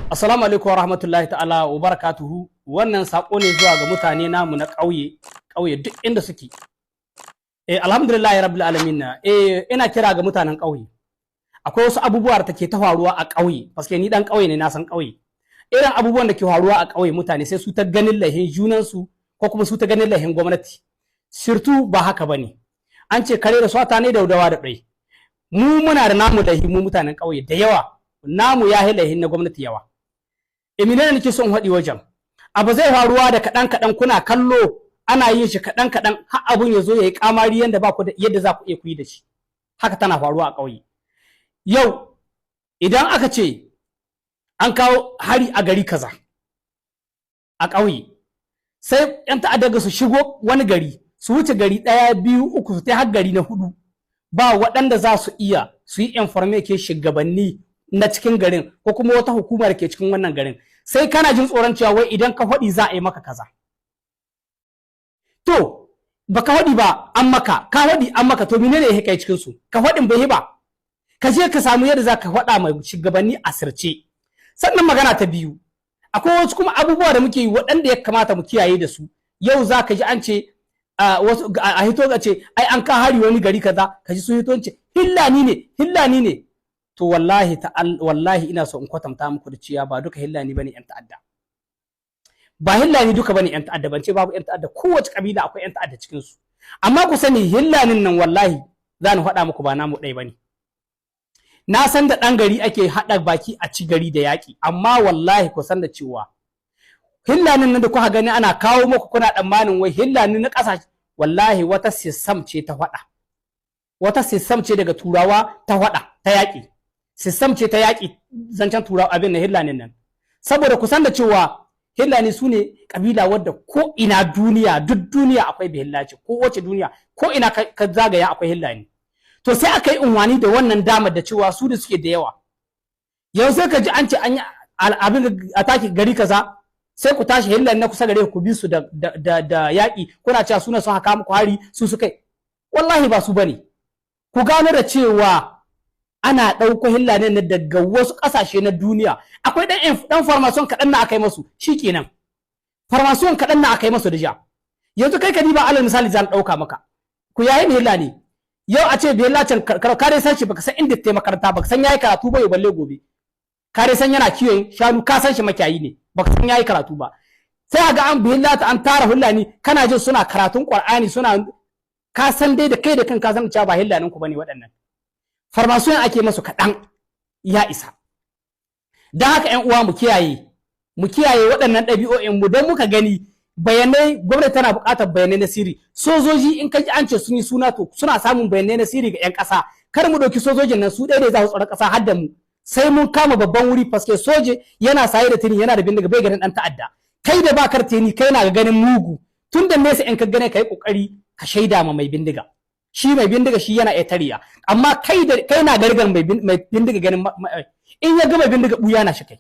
Assalamu alaikum wa rahmatullahi ta'ala wa barakatuhu. Wannan sako ne zuwa ga mutane namu na ƙauye, ƙauye duk inda suke. Alhamdulillahi rabbil alamin. Ina kira ga mutanen ƙauye. Akwai wasu abubuwa da take ta faruwa a ƙauye, paske ni dan ƙauye ne, na san ƙauye. Irin abubuwan da ke faruwa a ƙauye, mutane sai su ta ganin laihin junansu ko kuma su ta ganin laihin gwamnati. Surtout ba haka bane. An ce kare da swata ne daudawa da ɗai. Mu muna da namu laihi, mu mutanen ƙauye da yawa. Namu ya laihin na gwamnati yawa. Emine nake son haɗi wajen. Abu zai faruwa da kaɗan kaɗan, kuna kallo ana yin shi kaɗan kaɗan har abun ya zo ya yi kamari yadda ba ku da yadda za ku iya ku yi da shi. Haka tana faruwa a ƙauye. Yau idan aka ce an kawo hari a gari kaza a ƙauye, sai 'yan ta'adda su shigo wani gari, su wuce gari ɗaya, biyu, uku, su tai har gari na hudu, ba waɗanda za su iya su yi informer ke shugabanni na cikin garin ko kuma wata hukumar ke cikin wannan garin, sai kana jin tsoron cewa wai idan ka faɗi za a yi maka kaza. To baka faɗi ba an maka, ka faɗi an maka, to menene ya kai cikin su? Ka faɗin bai yi ba. Ka je ka samu yadda za ka faɗa mai shugabanni a sirce. Sannan magana ta biyu, akwai wasu kuma abubuwa da muke yi waɗanda ya kamata mu kiyaye da su. Yau za ka ji an ce wasu a hito ga ce ai an ka hari wani gari kaza, ka ji sun hito ce hillani ne, hillani ne. To wallahi ta wallahi ina so in kwatanta muku da cewa ba duka hillani bane yan ta'adda, ba hillani duka bane yan ta'adda. Ban ce babu yan ta'adda, kowace kabila akwai yan ta'adda cikin su, amma ku sani hillanin nan, wallahi za ni faɗa muku, ba namu ɗaya bane. Na san da ɗan gari ake haɗa baki a ci gari da yaƙi, amma wallahi ku san da cewa hillanin nan da kuka gani ana kawo muku, kuna tsammanin wai hillani na ƙasashe, wallahi wata système ce ta faɗa, wata système ce daga Turawa ta faɗa ta yaƙi, système ce ta yaƙi. Zancen Turawa abin na hillanin nan, saboda ku san da cewa hillani su ne kabila wadda ko ina duniya, duk duniya akwai bihillaci, ko wace duniya, ko ina ka zagaya akwai hillani. To sai aka yi unwani da wannan damar da cewa su da suke da yawa. Yau sai ka ji an ce an yi abin a taki gari kaza, sai ku tashi hillani na kusa gare ku bi su da yaƙi, kuna cewa suna sun haka muku hari, su suka. Wallahi ba su bane. Ku gano da cewa ana ɗauko hillani ne daga wasu ƙasashe na duniya. Akwai ɗan formation kaɗan na aka yi masu, shikenan, formation kaɗan na aka yi masu déjà. Yanzu kai ka diba, alal misali zan ɗauka maka, ku yayi hillani yau a ce biyar lacin ka dai san shi, baka san inda ta makaranta, baka san yayi karatu ba, yau balle gobe. Ka dai san yana kiwon shanu, ka san shi makiyayi ne, baka san yayi karatu ba. Sai ga an bihin lata an tara hullani, kana jin suna karatun Qur'ani, suna, ka san dai da kai da kan ka san cewa ba hillanin ku bane waɗannan. Formation ake masu kaɗan ya isa. Don haka ƴan uwa, mu kiyaye, mu kiyaye waɗannan ɗabi'o'in mu. Don muka gani bayanai, gwamnati tana buƙatar bayanai na sirri. Sojoji in ka ji an ce sun yi suna, to suna samun bayanai na sirri ga 'yan ƙasa. Kar mu ɗauki sojojin nan su ɗaya ne za su tsara ƙasa, har da mu sai mun kama babban wuri, paske soje yana saye da tenue, yana da bindiga, bai ganin ɗan ta'adda. Kai da bakar tenue, kai na ganin mugu tun da nesa. In ka gane, ka yi ƙoƙari ka shaida ma mai bindiga. Shi mai bindiga shi yana iya tariya, amma kai da kai na gargan mai bindiga ganin, in ya ga mai bindiga buya na shi kai.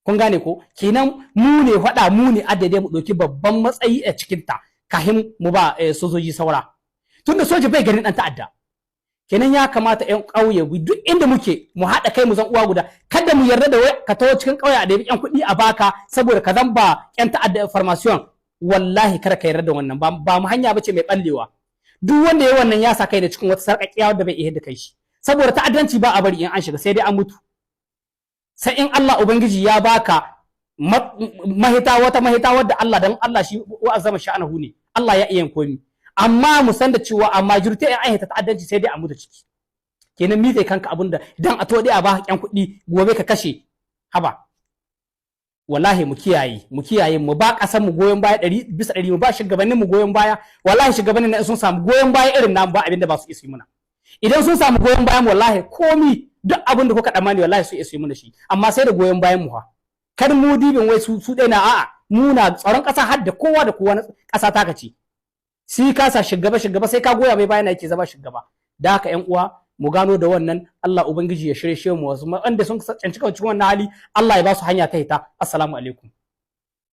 Kun gane ko? Kenan mu ne faɗa, mu ne adade mu ɗauki babban matsayi a cikin ta kahin mu ba sojoji saura, tunda soja bai ganin ɗan ta'adda. Kenan ya kamata ƴan ƙauye duk inda muke mu haɗa kai, mu zan uwa guda. Kada mu yarda da wai ka taho cikin ƙauye a ɗebi ƴan kuɗi a baka saboda ka zan ba ƴan ta'adda formation. Wallahi kada ka yarda da wannan, ba mu hanya bace mai ɓallewa. Duk wanda ya wannan ya sa kai da cikin wata sarƙaƙiya wadda bai iya da kai shi, saboda ta'addanci ba a bari in an shiga, sai dai an mutu. Sai in Allah Ubangiji ya baka mahita, wata mahita wadda Allah, dan Allah shi wa'azama sha'anahu ne, Allah ya iya komi. Amma mu san da cewa a majority in an ta'addanci sai dai a mutu ciki. Kenan mi zai kanka abunda dan a tode a ba ƴan kuɗi, gobe ka kashe? Haba, wallahi mu kiyaye, mu kiyaye, mu ba ƙasar mu goyon baya 100%, mu ba shugabannin mu goyon baya. Wallahi shugabannin na sun samu goyon baya irin namu, ba abinda ba su isi muna. Idan sun samu goyon bayan, wallahi komi, duk abin da kuka tsammani, wallahi su isi muna shi, amma sai da goyon bayan mu. Ha kar mu dibin wai su ɗaya na, a'a, mu na tsaron ƙasa har da kowa da kowa na ƙasa taka ce. Shi ka sa shugaba shugaba, sai ka goya mai bayan yake zama shugaba. Da haka ƴan uwa, mu gano da wannan. Allah Ubangiji ya shirye mu. Wasu wanda sun canci cikin wannan hali, Allah ya ba su hanya ta hita. Assalamu alaikum.